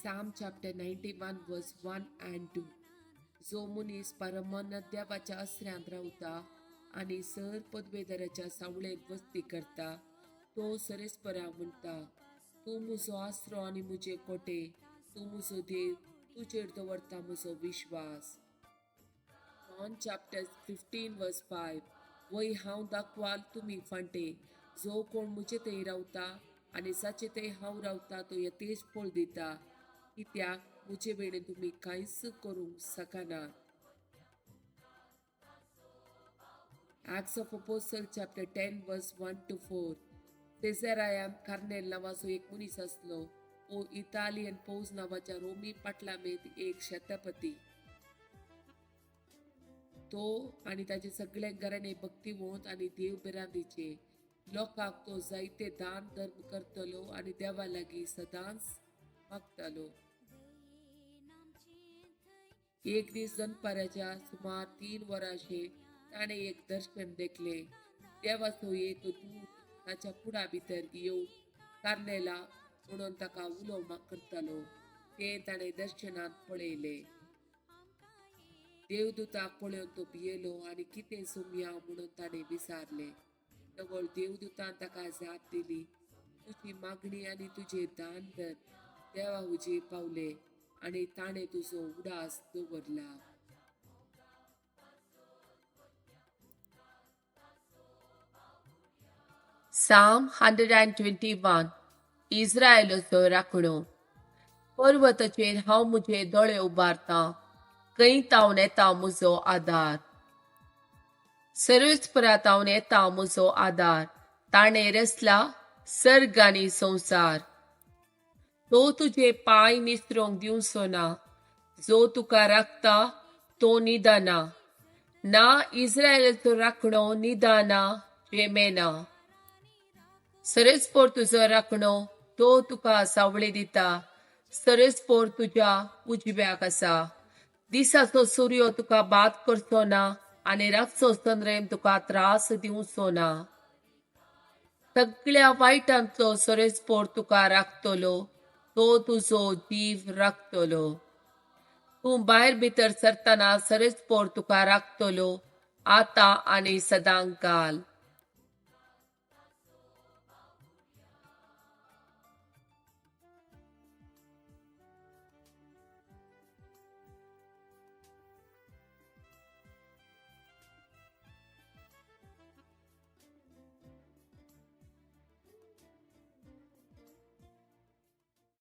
Psalm chapter 91 verse 1 and 2. जो मनीस परमान्न देवाच्या आसऱ्यांत रावता आनी सर पदवेदाराच्या सावळेंत वस्ती करता तो सरेस्परा म्हणटा, तूं म्हजो आसरो आनी म्हजे कोटे, तूं म्हजो देव, तुजेर दवरता म्हजो विश्वास. John chapter 15 verse 5. वय हांव दाखवाल तुमी फांटे, जो कोण म्हजे थंय रावता आनी जाचे थंय हांव रावता तो यथेच फळ दिता, कित्याक म्हजे वेणे तुमी कांयच करूंक शकनात. Acts of Apostle chapter 10 verse 1 to 4. सेझरायान Cornell नांवाचो एक मनीस आसलो. हो इतालियन फौज नांवाच्या रोमी पाटलामेत एक शतपती. तो आनी ताचे सगळे घराणे भक्तिवंत आनी देव भिरांतीचे. लोकांक तो जायते दान धर्म करतलो आनी देवा लागीं सदांच मागतालो. एक दीस दनपाराच्या सुमार 3 वरांचे ताणें एक दर्शन देखलें. देवाचो एक दूत ताच्या कुडा भितर येवन कार्नेला म्हणून ताका उलो करतालो. तें ताणें दर्शनांत पळयलें. देवदूताक पळोवन तो भियेलो आनी कितें सोमया म्हणून ताणें विचारलें. तवळ देवदूतान ताका जाप दिली, तुजी मागणी आनी तुजें दान धर्म देवा हुजीर पावले आनी ताणें तुजो उडास दवरला. Psalm 121. इस्रायलाचो राखणो. पर्वताचेर हांव म्हजे दोळे उबारतां, खंय तावन येता म्हजो आदार. सर्वेस्परा तावन येता म्हजो आदार, ताणें रचला सर्ग आनी संवसार. तो तुजे पांय निसरोंक दिवचो ना, जो तुका राखता तो निदाना ना. इस्रायलाचो राखणो निदाना जेमेना. सरेस्पोर तुजो राखणो, तो तुका सावळी दिता. सरेस्पोर तुज्या उजव्याक आसा. दिसाचो सूर्य तुका बाद करचो ना आनी रातचो चंद्रेम तुका त्रास दिवचो ना. सगळ्या वायटांतलो सरेस्पोर तुका राखतलो, तो तुजो जीव राखतलो. तूं भायर भितर सरतना सरेस्पोर तुका राखतलो, आतां आनी सदांकाल.